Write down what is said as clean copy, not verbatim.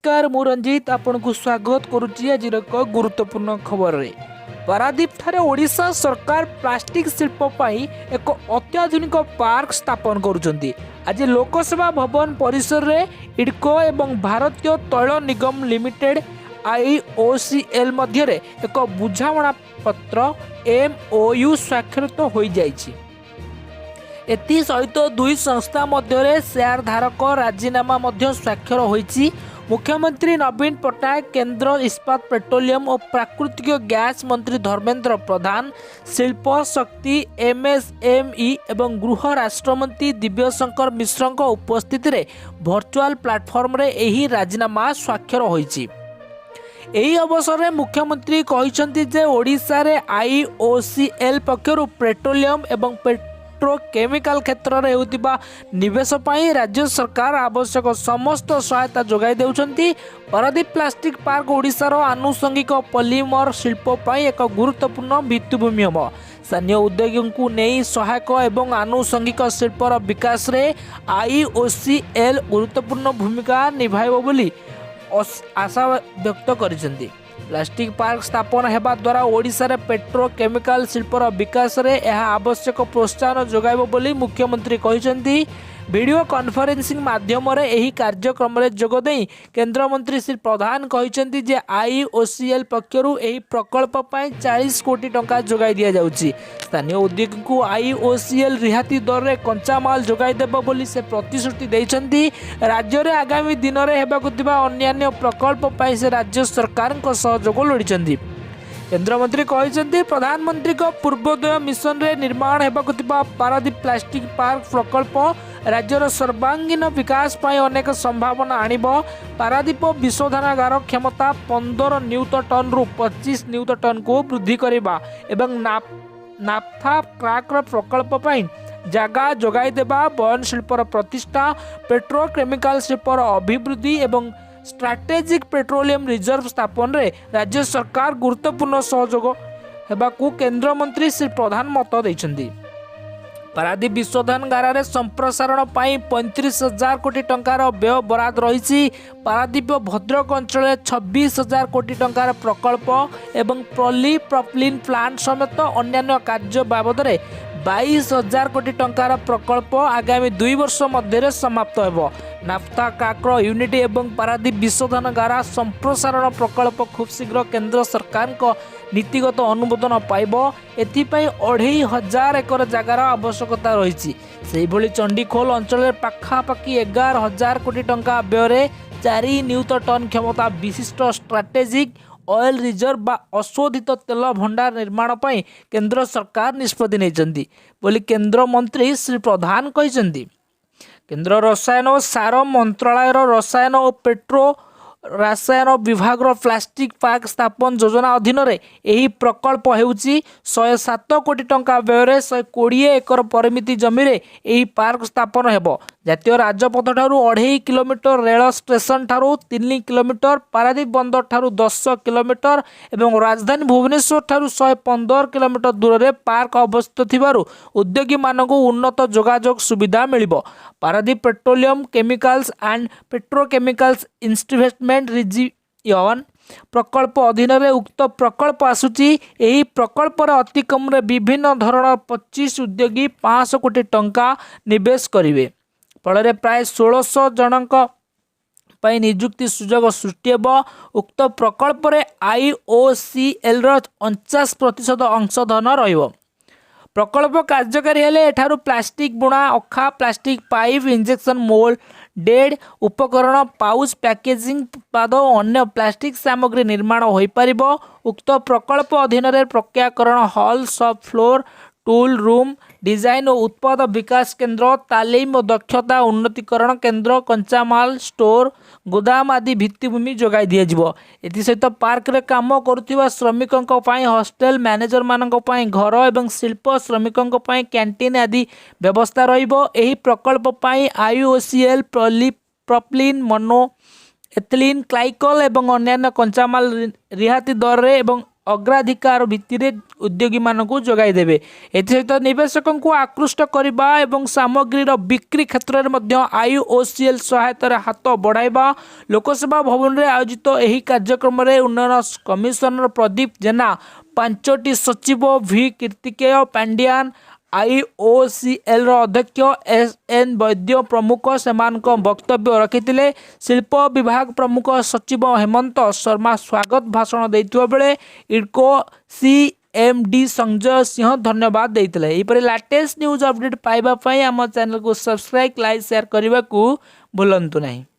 ନମସ୍କାର, ମୁଁ ରଞ୍ଜିତ ଆପଣଙ୍କୁ ସ୍ୱାଗତ କରୁଛି ଆଜିର ଏକ ଗୁରୁତ୍ୱପୂର୍ଣ୍ଣ ଖବରରେ। ପାରାଦୀପଠାରେ ଓଡ଼ିଶା ସରକାର ପ୍ଲାଷ୍ଟିକ ଶିଳ୍ପ ପାଇଁ ଏକ ଅତ୍ୟାଧୁନିକ ପାର୍କ ସ୍ଥାପନ କରୁଛନ୍ତି। ଆଜି ଲୋକସେବା ଭବନ ପରିସରରେ ଇଡକୋ ଏବଂ ଭାରତୀୟ ତୈଳ ନିଗମ ଲିମିଟେଡ୍ ଆଇଓସିଏଲ୍ ମଧ୍ୟରେ ଏକ ବୁଝାମଣା ପତ୍ର ଏମ୍ଓୟୁ ସ୍ୱାକ୍ଷରିତ ହୋଇଯାଇଛି। ଏଥିସହିତ ଦୁଇ ସଂସ୍ଥା ମଧ୍ୟରେ ସେୟାର ଧାରକ ରାଜିନାମା ମଧ୍ୟ ସ୍ୱାକ୍ଷର ହୋଇଛି। ମୁଖ୍ୟମନ୍ତ୍ରୀ ନବୀନ ପଟ୍ଟନାୟକ, କେନ୍ଦ୍ର ଇସ୍ପାତ, ପେଟ୍ରୋଲିୟମ ଓ ପ୍ରାକୃତିକ ଗ୍ୟାସ ମନ୍ତ୍ରୀ ଧର୍ମେନ୍ଦ୍ର ପ୍ରଧାନ, ଶିଳ୍ପ, ଶକ୍ତି, ଏମ୍ଏସ୍ଏମ୍ଇ ଏବଂ ଗୃହ ରାଷ୍ଟ୍ରମନ୍ତ୍ରୀ ଦିବ୍ୟଶଙ୍କର ମିଶ୍ରଙ୍କ ଉପସ୍ଥିତିରେ ଭର୍ଚୁଆଲ ପ୍ଲାଟଫର୍ମରେ ଏହି ରାଜିନାମା ସ୍ୱାକ୍ଷର ହୋଇଛି। ଏହି ଅବସରରେ ମୁଖ୍ୟମନ୍ତ୍ରୀ କହିଛନ୍ତି ଯେ ଓଡ଼ିଶାରେ ଆଇଓସିଏଲ୍ ପକ୍ଷରୁ ପେଟ୍ରୋଲିୟମ ଏବଂ ପେଟ୍ରୋକେମିକାଲ କ୍ଷେତ୍ରରେ ହେଉଥିବା ନିବେଶ ପାଇଁ ରାଜ୍ୟ ସରକାର ଆବଶ୍ୟକ ସମସ୍ତ ସହାୟତା ଯୋଗାଇ ଦେଉଛନ୍ତି। ପାରାଦୀପ ପ୍ଲାଷ୍ଟିକ ପାର୍କ ଓଡ଼ିଶାର ଆନୁଷଙ୍ଗିକ ପଲିମର ଶିଳ୍ପ ପାଇଁ ଏକ ଗୁରୁତ୍ୱପୂର୍ଣ୍ଣ ଭିତ୍ତିଭୂମି ହେବ। ସ୍ଥାନୀୟ ଉଦ୍ୟୋଗୀଙ୍କୁ ନେଇ ସହାୟକ ଏବଂ ଆନୁଷଙ୍ଗିକ ଶିଳ୍ପର ବିକାଶରେ ଆଇଓସିଏଲ୍ ଗୁରୁତ୍ୱପୂର୍ଣ୍ଣ ଭୂମିକା ନିଭାଇବ ବୋଲି ଆଶା ବ୍ୟକ୍ତ କରିଛନ୍ତି। ପ୍ଲାଷ୍ଟିକ ପାର୍କ ସ୍ଥାପନ ହେବା ଦ୍ୱାରା ଓଡ଼ିଶାରେ ପେଟ୍ରୋକେମିକାଲ ଶିଳ୍ପର ବିକାଶରେ ଏହା ଆବଶ୍ୟକ ପ୍ରୋତ୍ସାହନ ଯୋଗାଇବ ବୋଲି ମୁଖ୍ୟମନ୍ତ୍ରୀ କହିଛନ୍ତି। ଭିଡ଼ିଓ କନଫରେନ୍ସିଂ ମାଧ୍ୟମରେ ଏହି କାର୍ଯ୍ୟକ୍ରମରେ ଯୋଗଦେଇ କେନ୍ଦ୍ରମନ୍ତ୍ରୀ ଶ୍ରୀ ପ୍ରଧାନ କହିଛନ୍ତି ଯେ ଆଇଓସିଏଲ୍ ପକ୍ଷରୁ ଏହି ପ୍ରକଳ୍ପ ପାଇଁ 40 କୋଟି ଟଙ୍କା ଯୋଗାଇ ଦିଆଯାଉଛି। ସ୍ଥାନୀୟ ଉଦ୍ୟୋଗୀଙ୍କୁ ଆଇଓସିଏଲ୍ ରିହାତି ଦରରେ କଞ୍ଚାମାଲ ଯୋଗାଇ ଦେବ ବୋଲି ସେ ପ୍ରତିଶ୍ରୁତି ଦେଇଛନ୍ତି। ରାଜ୍ୟରେ ଆଗାମୀ ଦିନରେ ହେବାକୁ ଥିବା ଅନ୍ୟାନ୍ୟ ପ୍ରକଳ୍ପ ପାଇଁ ସେ ରାଜ୍ୟ ସରକାରଙ୍କ ସହଯୋଗ ଲୋଡ଼ିଛନ୍ତି। କେନ୍ଦ୍ରମନ୍ତ୍ରୀ କହିଛନ୍ତି, ପ୍ରଧାନମନ୍ତ୍ରୀଙ୍କ ପୂର୍ବୋଦୟ ମିଶନରେ ନିର୍ମାଣ ହେବାକୁ ଥିବା ପାରାଦୀପ ପ୍ଲାଷ୍ଟିକ ପାର୍କ ପ୍ରକଳ୍ପ ରାଜ୍ୟର ସର୍ବାଙ୍ଗୀନ ବିକାଶ ପାଇଁ ଅନେକ ସମ୍ଭାବନା ଆଣିବ। ପାରାଦୀପ ବିଶୋଧନାଗାର କ୍ଷମତା 15 ନିୟୁତ ଟନ୍ରୁ 25 ନିୟୁତ ଟନ୍କୁ ବୃଦ୍ଧି କରିବା ଏବଂ ନାଫ୍ଥା କ୍ରାକର ପ୍ରକଳ୍ପ ପାଇଁ ଜାଗା ଯୋଗାଇ ଦେବା, ବୟନ ଶିଳ୍ପର ପ୍ରତିଷ୍ଠା, ପେଟ୍ରୋକେମିକାଲ ଶିଳ୍ପର ଅଭିବୃଦ୍ଧି ଏବଂ ଷ୍ଟ୍ରାଟେଜିକ୍ ପେଟ୍ରୋଲିୟମ ରିଜର୍ଭ ସ୍ଥାପନରେ ରାଜ୍ୟ ସରକାର ଗୁରୁତ୍ୱପୂର୍ଣ୍ଣ ସହଯୋଗ ହେବାକୁ କେନ୍ଦ୍ରମନ୍ତ୍ରୀ ଶ୍ରୀ ପ୍ରଧାନ ମତ ଦେଇଛନ୍ତି। ପାରାଦୀପ ବିଶୋଧନାଗାରରେ ସମ୍ପ୍ରସାରଣ ପାଇଁ 35,000 କୋଟି ଟଙ୍କାର ବ୍ୟୟ ବରାଦ ରହିଛି। ପାରାଦୀପ ଓ ଭଦ୍ରକ ଅଞ୍ଚଳରେ 26,000 କୋଟି ଟଙ୍କାର ପ୍ରକଳ୍ପ ଏବଂ ପଲିପ୍ରପଲିନ୍ ପ୍ଲାଣ୍ଟ ସମେତ ଅନ୍ୟାନ୍ୟ କାର୍ଯ୍ୟ ବାବଦରେ 22,000 କୋଟି ଟଙ୍କାର ପ୍ରକଳ୍ପ ଆଗାମୀ 2 ବର୍ଷ ମଧ୍ୟରେ ସମାପ୍ତ ହେବ। ନାଫ୍ତା କ୍ରାକର ୟୁନିଟ୍ ଏବଂ ପାରାଦୀପ ବିଶୋଧନାଗାର ସମ୍ପ୍ରସାରଣ ପ୍ରକଳ୍ପ ଖୁବ୍ ଶୀଘ୍ର କେନ୍ଦ୍ର ସରକାରଙ୍କ ନୀତିଗତ ଅନୁମୋଦନ ପାଇବ। ଏଥିପାଇଁ 2500 ଏକର ଜାଗାର ଆବଶ୍ୟକତା ରହିଛି। ସେହିଭଳି ଚଣ୍ଡିଖୋଲ ଅଞ୍ଚଳରେ ପାଖାପାଖି 11,000 କୋଟି ଟଙ୍କା ବ୍ୟୟରେ 4 ନିୟୁତ ଟନ୍ କ୍ଷମତା ବିଶିଷ୍ଟ ଷ୍ଟ୍ରାଟେଜିକ୍ ଅଏଲ୍ ରିଜର୍ଭ ବା ଅଶୋଧିତ ତେଲ ଭଣ୍ଡାର ନିର୍ମାଣ ପାଇଁ କେନ୍ଦ୍ର ସରକାର ନିଷ୍ପତ୍ତି ନେଇଛନ୍ତି ବୋଲି କେନ୍ଦ୍ରମନ୍ତ୍ରୀ ଶ୍ରୀ ପ୍ରଧାନ କହିଛନ୍ତି। କେନ୍ଦ୍ର ରସାୟନ ଓ ସାର ମନ୍ତ୍ରଣାଳୟର ରସାୟନ ଓ ପେଟ୍ରୋ ରସାୟନ ବିଭାଗର ପ୍ଲାଷ୍ଟିକ ପାର୍କ ସ୍ଥାପନ ଯୋଜନା ଅଧୀନରେ ଏହି ପ୍ରକଳ୍ପ ହେଉଛି। 107 କୋଟି ଟଙ୍କା ବ୍ୟୟରେ 120 ଏକର ପରିମିତ ଜମିରେ ଏହି ପାର୍କ ସ୍ଥାପନ ହେବ। ଜାତୀୟ ରାଜପଥଠାରୁ 2.5 କିଲୋମିଟର, ରେଳ ଷ୍ଟେସନ ଠାରୁ 3 କିଲୋମିଟର, ପାରାଦୀପ ବନ୍ଦର ଠାରୁ 10 କିଲୋମିଟର ଏବଂ ରାଜଧାନୀ ଭୁବନେଶ୍ୱର ଠାରୁ 115 କିଲୋମିଟର ଦୂରରେ ପାର୍କ ଅବସ୍ଥିତ ଥିବାରୁ ଉଦ୍ୟୋଗୀମାନଙ୍କୁ ଉନ୍ନତ ଯୋଗାଯୋଗ ସୁବିଧା ମିଳିବ। Paradip Petroleum Chemicals and Petrochemicals Investment Region ପ୍ରକଳ୍ପ ଅଧୀନରେ ଉକ୍ତ ପ୍ରକଳ୍ପ ଆସୁଛି। ଏହି ପ୍ରକଳ୍ପରେ ଅତି କମ୍ରେ ବିଭିନ୍ନ ଧରଣର 25 ଉଦ୍ୟୋଗୀ 500 କୋଟି ଟଙ୍କା ନିବେଶ କରିବେ। ଫଳରେ ପ୍ରାୟ 1600 ଜଣଙ୍କ ପାଇଁ ନିଯୁକ୍ତି ସୁଯୋଗ ସୃଷ୍ଟି ହେବ। ଉକ୍ତ ପ୍ରକଳ୍ପରେ ଆଇଓସିଏଲ୍ର 49% ଅଂଶଧନ ରହିବ। ପ୍ରକଳ୍ପ କାର୍ଯ୍ୟକାରୀ ହେଲେ ଏଠାରୁ ପ୍ଲାଷ୍ଟିକ ବୁଣା ଅଖା, ପ୍ଲାଷ୍ଟିକ ପାଇପ୍, ଇଞ୍ଜେକ୍ସନ ମୋଲ୍ଡେଡ୍ ଉପକରଣ, ପାଉଚ୍ ପ୍ୟାକେଜିଂ ଉତ୍ପାଦ ଓ ଅନ୍ୟ ପ୍ଲାଷ୍ଟିକ ସାମଗ୍ରୀ ନିର୍ମାଣ ହୋଇପାରିବ। ଉକ୍ତ ପ୍ରକଳ୍ପ ଅଧୀନରେ ପ୍ରକ୍ରିୟାକରଣ hall, shop floor, tool room, design ଓ ଉତ୍ପାଦ ବିକାଶ କେନ୍ଦ୍ର, ତାଲିମ ଓ ଦକ୍ଷତା ଉନ୍ନତିକରଣ କେନ୍ଦ୍ର, କଞ୍ଚାମାଲ ଷ୍ଟୋର, ଗୋଦାମ ଆଦି ଭିତ୍ତିଭୂମି ଯୋଗାଇ ଦିଆଯିବ। ଏଥିସହିତ ପାର୍କରେ କାମ କରୁଥିବା ଶ୍ରମିକଙ୍କ ପାଇଁ ହଷ୍ଟେଲ, ମ୍ୟାନେଜରମାନଙ୍କ ପାଇଁ ଘର ଏବଂ ଶିଳ୍ପ ଶ୍ରମିକଙ୍କ ପାଇଁ କ୍ୟାଣ୍ଟିନ୍ ଆଦି ବ୍ୟବସ୍ଥା ରହିବ। ଏହି ପ୍ରକଳ୍ପ ପାଇଁ ଆଇଓସିଏଲ୍ ପଲିପ୍ରପଲିନ୍, ମନୋ ଏଥିଲିନ୍ ଗ୍ଲାଇକଲ୍ ଏବଂ ଅନ୍ୟାନ୍ୟ କଞ୍ଚାମାଲ ରିହାତି ଦରରେ ଏବଂ ଅଗ୍ରାଧିକାର ଭିତ୍ତିରେ ଉଦ୍ୟୋଗୀମାନଙ୍କୁ ଯୋଗାଇ ଦେବେ। ଏଥିସହିତ ନିବେଶକଙ୍କୁ ଆକୃଷ୍ଟ କରିବା ଏବଂ ସାମଗ୍ରୀର ବିକ୍ରି କ୍ଷେତ୍ରରେ ମଧ୍ୟ ଆଇଓସିଏଲ୍ ସହାୟତାରେ ହାତ ବଢ଼ାଇବା। ଲୋକସେବା ଭବନରେ ଆୟୋଜିତ ଏହି କାର୍ଯ୍ୟକ୍ରମରେ ଉନ୍ନୟନ କମିଶନର ପ୍ରଦୀପ ଜେନା, ପାଞ୍ଚଟି ସଚିବ ଭି କାର୍ତ୍ତିକେୟ ପାଣ୍ଡିଆନ, ଆଇଓସିଏଲ୍ର ଅଧ୍ୟକ୍ଷ ଏସ୍ ଏନ୍ ବୈଦ୍ୟ ପ୍ରମୁଖ ସେମାନଙ୍କ ବକ୍ତବ୍ୟ ରଖିଥିଲେ। ଶିଳ୍ପ ବିଭାଗ ପ୍ରମୁଖ ସଚିବ ହେମନ୍ତ ଶର୍ମା ସ୍ୱାଗତ ଭାଷଣ ଦେଇଥିବା ବେଳେ ଇଡ୍କୋ ସିଏମ୍ଡି ସଞ୍ଜୟ ସିଂହ ଧନ୍ୟବାଦ ଦେଇଥିଲେ। ଏହିପରି ଲାଟେଷ୍ଟ ନ୍ୟୁଜ୍ ଅପଡେଟ୍ ପାଇବା ପାଇଁ ଆମ ଚ୍ୟାନେଲକୁ ସବସ୍କ୍ରାଇବ୍, ଲାଇକ୍, ସେୟାର କରିବାକୁ ଭୁଲନ୍ତୁ ନାହିଁ।